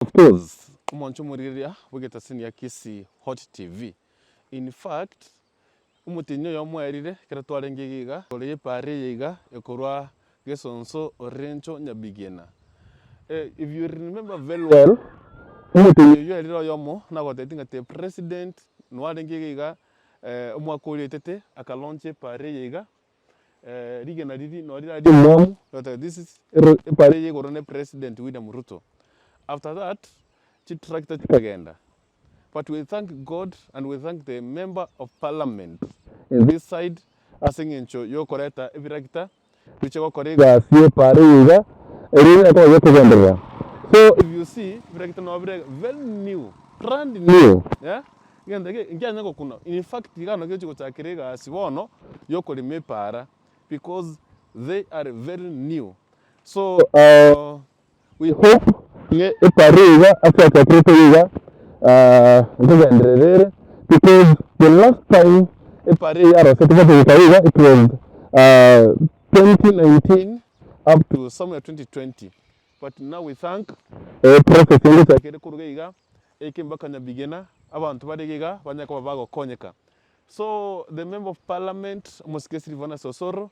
Of course omonche omorigereria bw'egetasini ya Kisii Hot TV. In fact, omotienyi oyomo oerire ekero twarenge iga iga, igoro y'epaara eye iga ekorwa Gesonso Orencho Nyabigena. If you remember very well, omotienyi oyio oerire oyomo nagotebetie ng'a the president nwarenge iga iga omwaka oria oetete aka launch epaara eye iga, Rigena riria noo rirari rimwamu, rigoteeba this is epara eye igoro ne President William Ruto. After that, chitractor chikagenda. But we thank God and we thank the member of parliament in this side ase eng'encho yokoreta ebiragita biche gokora egasi ya epara eye iga, erio enyare koba gekogenderera. So if you see, ebiragita noo bire very new, brand new, eh. Egento eke nkianya gokuna, in fact iga naki ochi gochakera egasi bono yokorema epaara because they are very new. So we hope ng'a epaara eye iga ase yachakirete iga nkogenderera ere because the last time epaara eye yarosetwe mpaka goika iga it was 2019 up to somewhere 2020 but now we thank process ngochakere korwa iga Eke mbakanya bigena, abanto bare iga banyare koba bagokonyeka. So the member of parliament omosike Silvanus Osoro,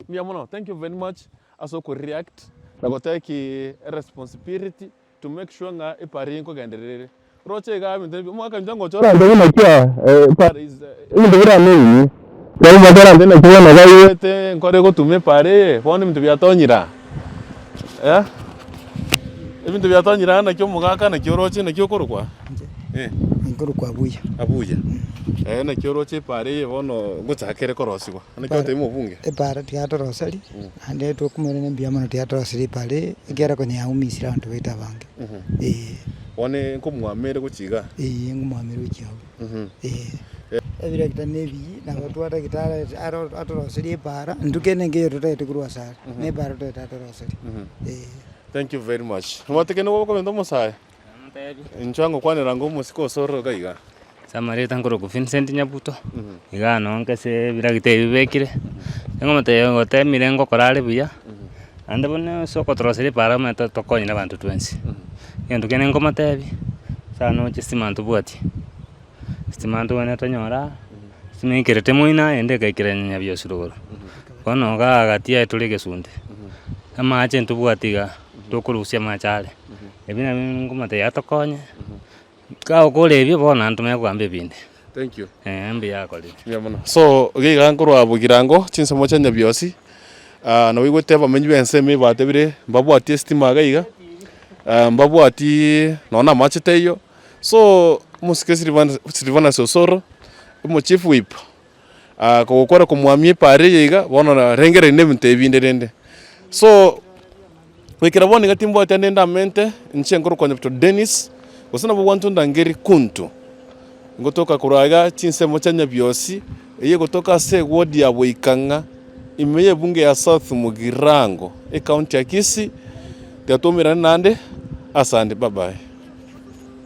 mbuya mono, thank you very much ase oko react na go take responsibility to make sure ng'a epara eye nkogenderera ere. Roche igaa ebinto ebi, omogaka inche ngocha orande buna ki aa epara is ebinto biramenye, ekero omogaka orande naki bono baigwete nkore gotuma epara eye, bono ebinto biatonyire aa. Eh, ebinto biatonyire aa naki omogaka naki oroche naki okorokwa? Inche Eh. nkorokwa Abuya. Abuya. Eh, naki oroche epaara eye bono ngochaka ere korosigwa, naki ogotebia omobunge? Epaara tigatoroseri, naende tokomoirania mbuya mono tigatoroseri epaara eye, ekiagera konya yaumisire abanto baito abange, eh. Bono nkomwama ere gochia igaa? Eeh, nkomwama ere gochia abwo, eh. Ebirekita na ebiyi, nabo twatagete aro atoroserie epaara, intwe kende nkeiyo totagete korwa ase are, na epaara totagete atoroserie, eh. Thank you very much. Nobwate kende gokomenta omosae? Inche ngokwanera ng'a omosike osore iga iga. Ase amareta nkorokwa Vincent Nyabuto, igaa noo nkese ebiragita ebi bibekire, ningomotebia ngotemire ngokora are buya, naende buna ase okotoroseria epaara omanyete tokonyire abanto twensi. Egento kende nkomotebia, sana noche estima ntobwati. Estima ntobwenerete tonyore aa, estima eikerete moino eye ende ekaikera nyabiosi rogoro. Bono igaa gati aye tore egesunte, amache ntobwati igaa, tokorusia amache are, ebi nabio nkomotebia atokonye, kagokora ebio bono naende tomanye kogamba ebinde. Thank you. Eeh mbuya akorire. Mbuya mono. So, iga iga nkorwa Bogirango, chinsemo chia Nyabiosi, nabaigwete abamenyi b'ensemo eye batebire mbabwati estima iga iga, mbabwati nonya na amache taiyo. So omosike Silvanus Osoro, omochief whip, kogokora komwamia epaara eye iga, bono narengereria na ebinto ebi binde rende. So goikera bono iga timbwati ande ndamente, inche nkorokwa Nyabuto Dennis, gose nabo gwantunda Ngeri Kuntu, ngotoka korwa iga chinsemo chia Nyabiosi, eyio egotoka ase eward ya Boikang'a, ime y'ebunge ya South Mugirango, ecounty ya Kisii, tiga twaumerane naende, asante, bye bye.